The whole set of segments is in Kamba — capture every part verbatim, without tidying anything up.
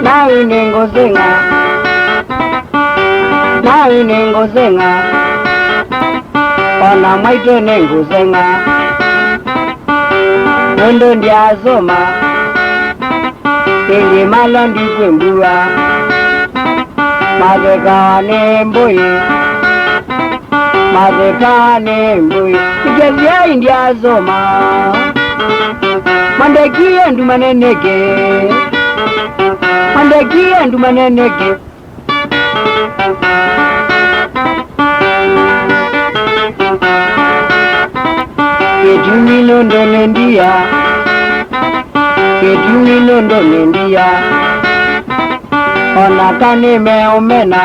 Naĩ nĩngũseng'a, naĩ nĩngũseng'a, o na mwaitũ nĩngũseng'a, nũndũ ndyasoma. Ĩngĩ malwa ndikwĩ mbua, mathekaa nĩ mbũĩ, mathekaa nĩ mbũĩ. Ikevyai ndyasoma, mandekie ndumane nĩkĩ, mandekie ndumane nĩkĩ. Kĩtumi nũndũ nĩ ndia, kĩtumi nũndũ nĩ ndia, o na ka nĩmeũmena,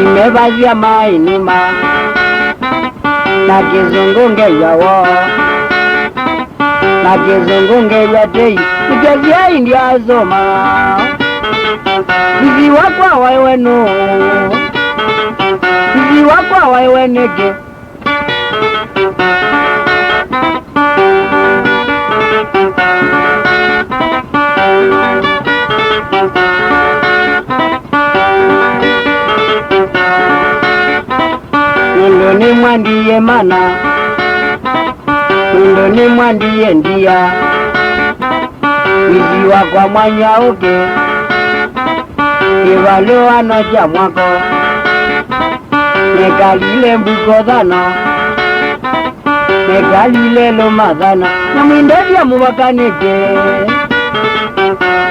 imevasya mainuma, na kĩsũngũ ngew'a woo. Na kĩsũngũ ngew'a tei, nĩkyo syai ndyasoma. Sisi wakwa waĩ wenu, sisi wakwa waĩ wenĩkĩ? Nũndũ nĩmwandiie mana, nũndũ nĩmwandiie ndia, wĩsi wakwa mwanya ũkĩ, kĩvalũano kya mwako, nĩkalile mbuko thano, nĩkalile lũma thano, na mwindethya mũvakanĩke,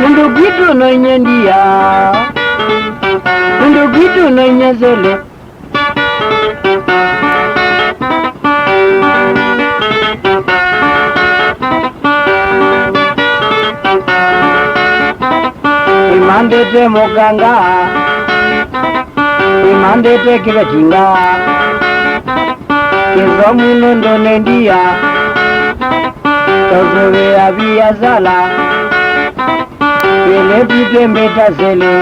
nũndũ kwitũ no inyie ndia, nũndũ kwitũ no inyie sele. Nĩmandĩte mũkanga, nĩmandĩte kĩvetinga, kĩsomu nũndũ nĩ ndia, tũsũvĩa viasala. Twĩlĩtu twĩmbĩta sele,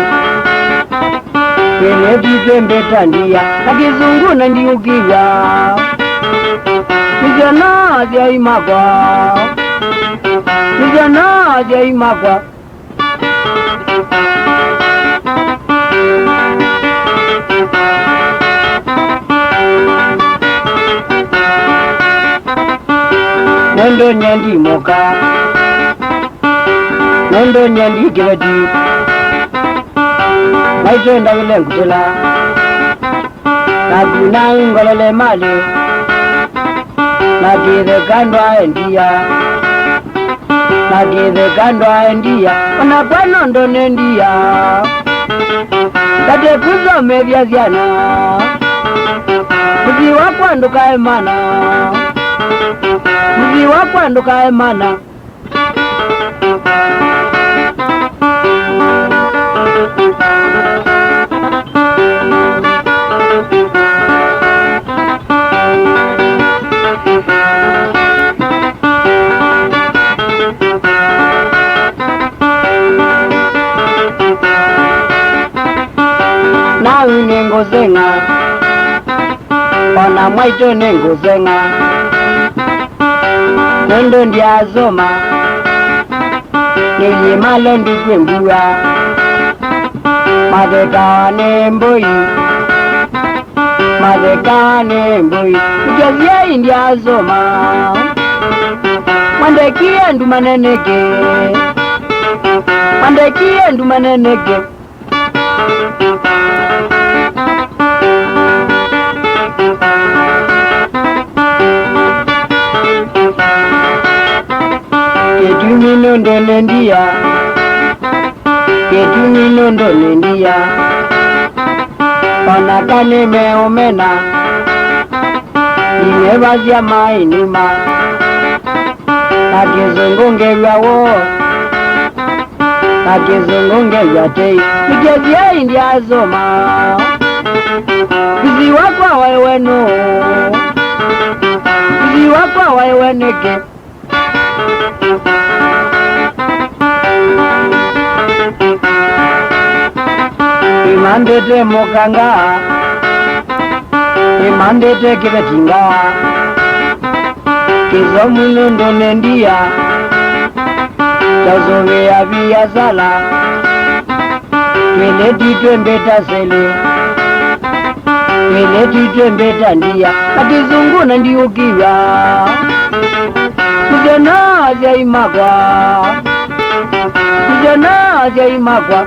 twĩlĩtu twĩmbĩta ndia, na kĩsũngũ na ndiũkĩw'a. Nĩsyo na asyai makwa, nĩsyo na asyai makwa. Nũndũ nyie ndi mũka, nũndũ nyie ndi kĩveti, maitũ ndavile ngutĩla, naku na ngolele malĩ, na kĩtheka ndwae ndia, na kĩtheka ndwae ndia, o nakwa nũndũ nĩ ndia, ndatĩ kũsomethya syana, mũsyĩ wakwa ndũkae mana, mũsyĩ wakwa ndũkae mana. Naĩ nĩngũseng'a, o na mwaitũ nĩngũseng'a, nũndũ ndyasoma, nĩyĩmalo ndikwĩ mbua, mathekaa nĩ mbũi, mathekaa nĩ mbũi, nĩkyo syai ndyasoma, mwandekie ndumane nĩkĩ, mwandekie ndumane nĩkĩ. Kĩtumi nũndũ nĩ ndia, kĩtumi nũndũ nĩ ndia, o na ka nĩmeũmena, imevasya mainuma, na kĩsũngũ ngew'a woo. Na kĩsũngũ ngew'a tei, nĩkyo syai ndyasoma. Mũsyĩ wakwa waĩ wenu, mũsyĩ wakwa waĩ wenĩkĩ? Nĩmantĩte mũkanga, nĩmantĩte kĩvetinga, kĩsomu nũndũ nĩ ndia, kyasũvĩa viasala, twĩlĩtu twĩmbĩta sele, twĩlĩtu twĩmbĩta ndia, na kĩsũngũ na ndiũkĩw'a. Mũsyana asyai makwa, mũsyana asyai makwa.